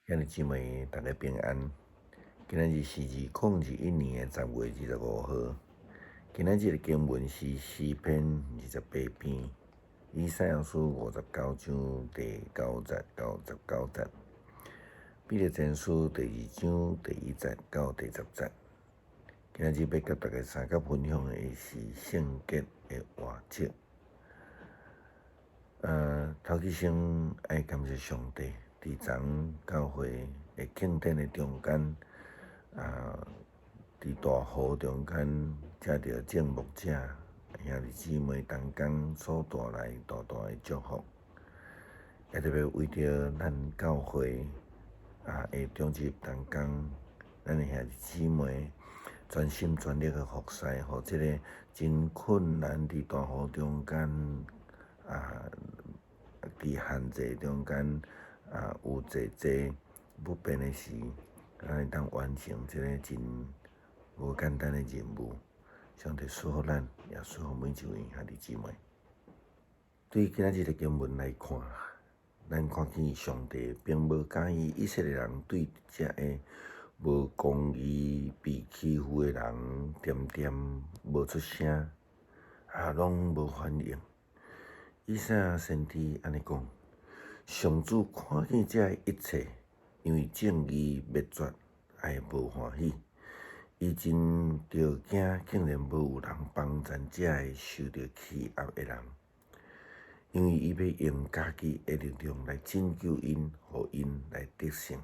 兄弟姊妹，大家平安。今仔日是2021年的10月25號。今仔日的經文是詩篇28篇，以賽亞書59章第9節到19節，彼得前書第2章第1節到第10節。今仔日欲佮大家相佮分享的是聖潔的活石。頭起先愛感謝上帝，佇昨教會的慶典的中間，佇大雨中間，遮著眾牧者兄弟姊妹同工所帶來大大的祝福，也特別為著咱教會的長執同工，咱的兄弟姊妹全心全力的服侍，予這个真困難佇大雨中間佇限制中間有濟濟不便的時，咱會當完成這个真無簡單的任務。上帝賜福咱，也賜福每一位兄弟姊妹。對今仔日的經文來看，咱看見上帝並無佮意以色列人對這个無公義被欺負的人，恬恬無出聲，攏無反應。以賽亞先知按呢講：上主看見這一切，因為正義滅絕，會無歡喜。伊真著驚，竟然無有人幫贊這个受著欺壓的人，因為伊欲用家己的力量來拯救𪜶，予𪜶來得勝。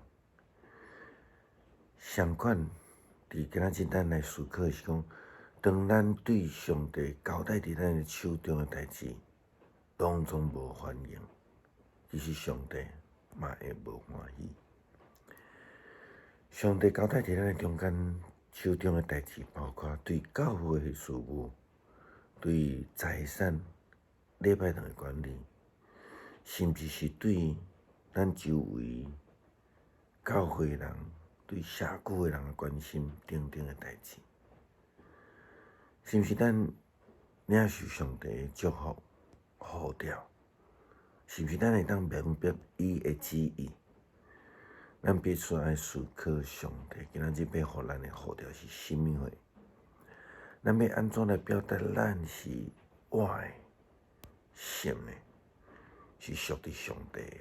相款，佇今仔日咱來思考是講，當咱對上帝交代佇咱的手中的代誌，攏總無反應，其實上帝嘛會無歡喜。上帝交代佇咱的中間手中的代誌，包括對教會的事務、對財產、禮拜堂的管理，甚至是對咱周圍教會人、對社區的人的關心等等的代誌，是毋是咱領受上帝的祝福、呼召？是毋是咱會當明白伊的旨意？咱必須愛思考上帝今仔日欲予咱的呼召是啥物貨？咱欲按怎來表達咱是活的、信的，是屬佇上帝的？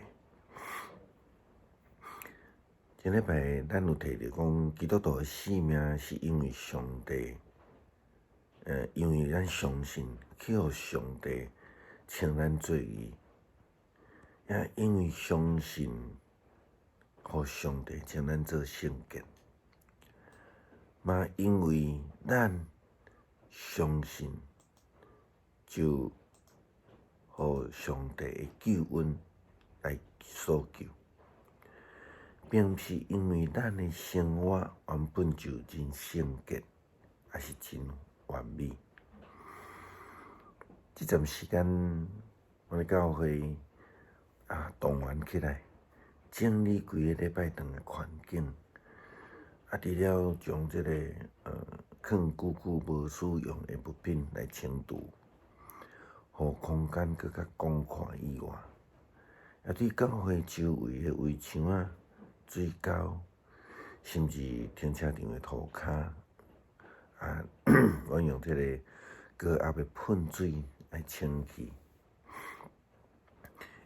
前禮拜咱有提著講，基督徒的性命是因為上帝，因為咱相信去予上帝稱咱做義，也因為相信予上帝稱咱做聖潔，嘛因為咱相信，就予上帝的救恩來所救，並毋是因為咱的生活原本就真聖潔，抑是真完美。這陣時間，阮的教會動員起來，整理規个禮拜堂的環境，除了將這个囥久久無使用的物品來清除，予空間閣較廣闊以外，也對教會周圍的圍牆仔、水溝，甚至停車場的塗跤，阮用這个高壓的噴水來清氣。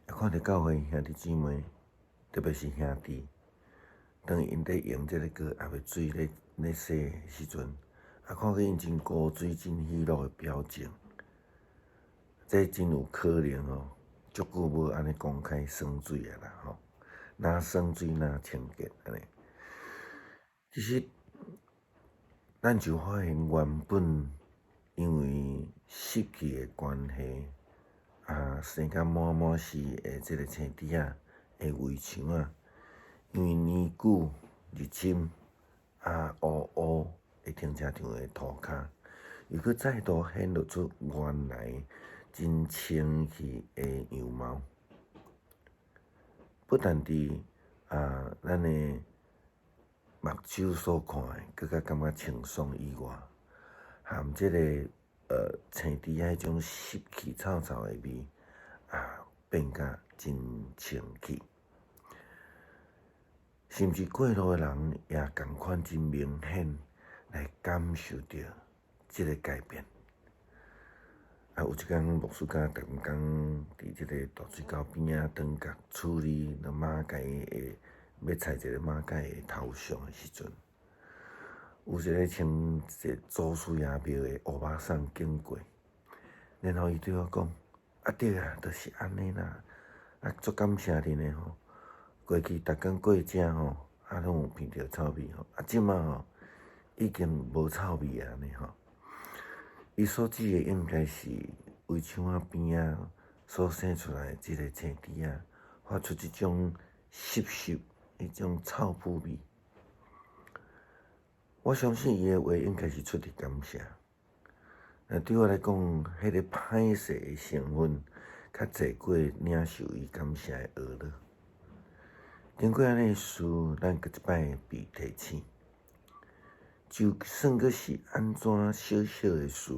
也看著教會兄弟姊妹，特別是兄弟，當𪜶佇用這个高壓的水咧洗的時陣，看見𪜶真古錐、真喜樂的表情，這真有可能哦，足久無按呢公開耍水矣啦吼，若耍水若清潔按呢。其實，咱就發現原本因為濕氣的關係，生甲滿滿是的這个青枝仔的圍牆仔，因為年久日深，烏烏的停車場的塗跤，又閣再度顯露出原來真清氣的樣貌。不但佇咱的目睭所看的，閣較感覺清爽以外，含這个青枝仔彼種濕氣臭臭的味，變甲真清氣。甚至過路的人也仝款真明顯來感受著這个改變。啊，有一工牧師佮逐工佇這个大水溝邊仔轉角處理那馬偕的欲裁一个馬偕的頭像的時陣，有一个穿一个祖師爺廟的歐巴桑經過，然後伊對我講：啊對啊，就是按呢啦，啊足感謝恁的吼，過去逐工過遮吼，啊攏有聞著臭味吼，啊這馬吼已經無臭味啊按呢吼。伊所指的應該是圍牆仔邊仔所生出來的這个青枝仔，發出這種濕濕彼種臭腐味。我相信伊的話應該是出自感謝。但對我來講，彼个歹勢的成分較濟過領受伊感謝的呵咾。經過按呢事，咱閣一擺被提醒，就算閣是按怎小小的事，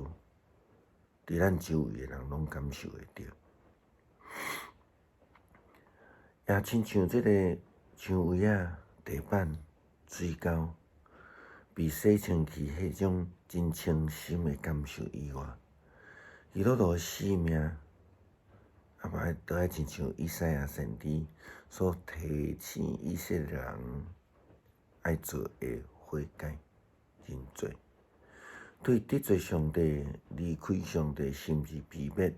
佇咱周圍的人攏感受會著。也親像這个牆圍仔、地板、水溝被洗清氣彼種真清新的感受以外，基督徒的生命，啊嘛都愛親像以賽亞先知所提醒以色列人愛做的悔改認罪，對得罪上帝、離開上帝，甚至被滅、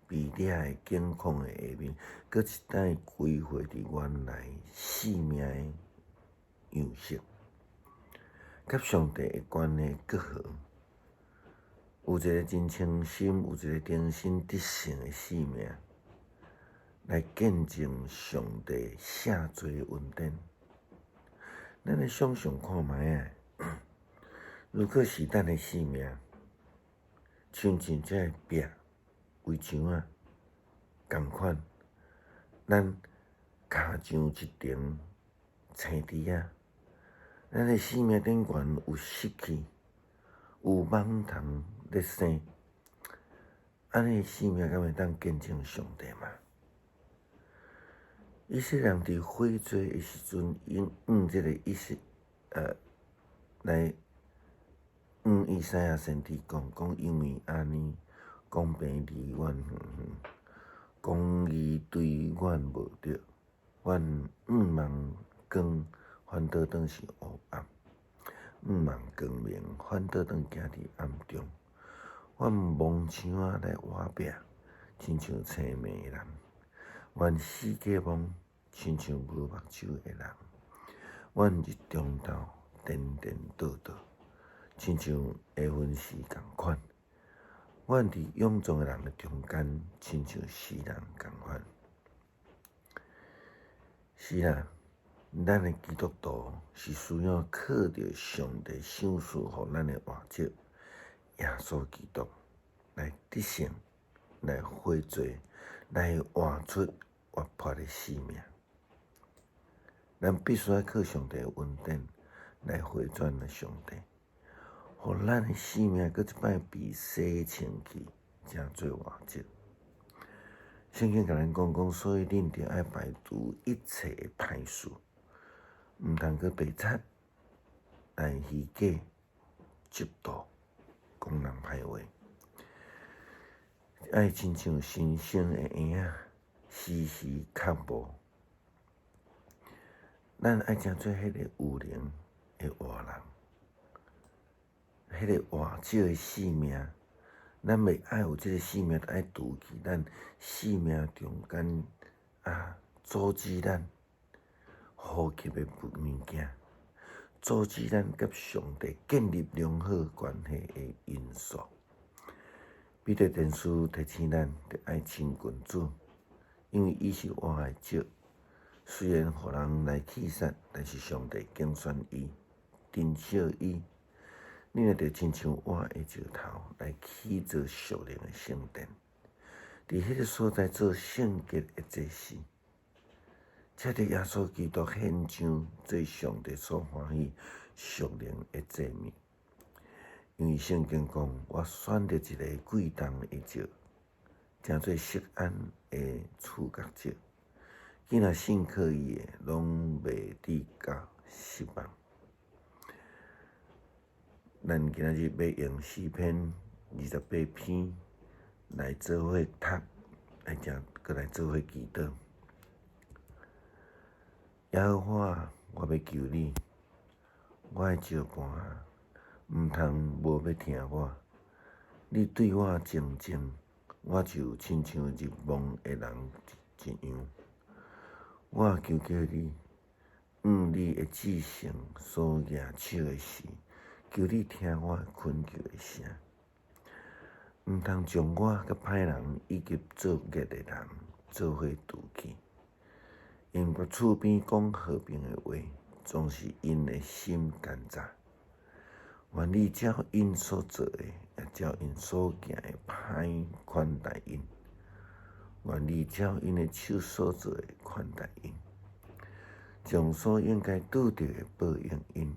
被掠的境況的下面，閣一擺歸回佇原來生命的樣式，佮上帝的關係閣好，有一个真清新，有一个重新得勝的生命，來見證上帝赦罪的恩典。咱來想像看覓仔，如果是咱的生命，親像這个壁圍牆仔仝款，咱跤上一層青枝仔，咱的生命頂懸有濕氣，有蠓蟲咧生，按呢生命敢會當見證上帝嗎？以色列人佇悔罪的時陣，𪜶向這个以色來向以賽亞先知講，講因為按呢，公平離阮遠遠，公義對阮無著，阮向望光，反倒轉是烏暗；向望光明，反倒轉行佇暗中。阮摸牆仔來倚壁，親像青盲的人；阮四界望，親像無目睭的人。阮日中晝顛顛倒倒，親像下昏時仝款。阮佇勇壯的人的中間，親像死人仝款。是啦，咱的基督徒是需要靠著上帝賞賜予咱的活石耶穌基督來得勝、來悔罪、來活出活潑的生命。咱必須愛靠上帝的恩典來回轉來上帝，予咱的生命閣一擺被洗清氣，成做活石。聖經共咱講講，所以恁著愛排除一切的歹事，毋通閣白賊來虛假、嫉妒、講人歹話，愛親像新生的嬰仔，時時渴慕。咱愛成做彼個有靈的活人，彼個活石的生命。咱欲愛有這个生命，著愛除去咱生命中間啊，阻止咱呼吸的物件，阻止咱佮上帝建立良好關係的因素。彼得前書提醒咱，著愛親近主，因為伊是活的石。雖然予人來棄殺，但是上帝揀選伊，珍惜伊。恁會著親像活的石頭來起做屬靈的聖殿，佇彼个所在做聖潔的祭司，藉著耶穌基督獻上做上帝所歡喜屬靈的祭物。因為聖經講，我選著一个貴重的石，成做錫安的柱角石。囝若信靠伊的，攏袂致到失望。咱今仔日欲用詩篇28篇來做伙讀，來正閣來做伙祈禱。耶和華，我欲求你，我的石磐，毋通無欲聽我。你對我靜靜，我就親像入夢的人一樣。我求叫你，按你的至聖所舉手的時，求你聽我懇求的聲。毋通將我佮歹人以及作惡的人做伙除去。𪜶喙邊講和平的話，總是𪜶的心奸詐。願你照𪜶所做的，也照𪜶所行的歹款待𪜶。願你照𪜶的手所做的款待𪜶，將所應該得著的報應𪜶。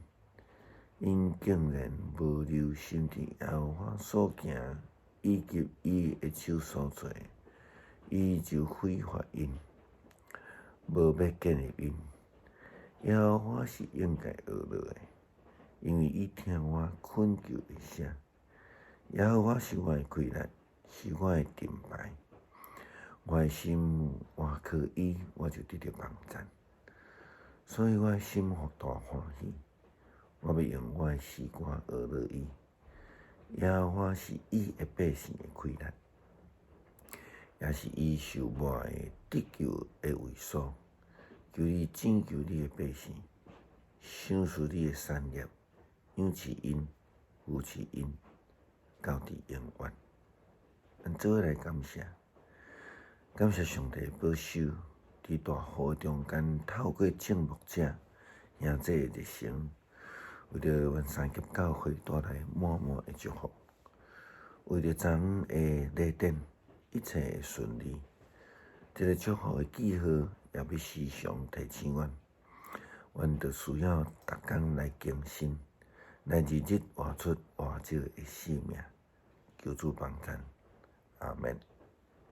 𪜶竟然無留心佇耶和華所行，以及伊的手所做的，伊就毀壞𪜶，無欲建立𪜶。耶和華是應該呵咾的，因為伊聽我懇求的聲。耶和華是我的氣力，是我的盾牌。我的心倚靠伊，我就得著幫贊。所以我的心大歡喜，我欲用我的詩歌呵咾伊。耶和華是伊的百姓的氣力，也是伊受抹的得救的衛所。求你拯救你的百姓，賞賜你的產業，養飼𪜶，扶持𪜶，到佇永遠。咱做伙來感謝，感謝上帝保守，佇大雨中間，透過眾牧者、兄弟的熱誠，為著阮三峽教會帶來滿滿的祝福，為著昨昏的禮典一切的順利，這个祝福的記號也欲時常提醒阮，阮著需要逐工來更新，來日日活出活著的生命。求主幫贊，阿們。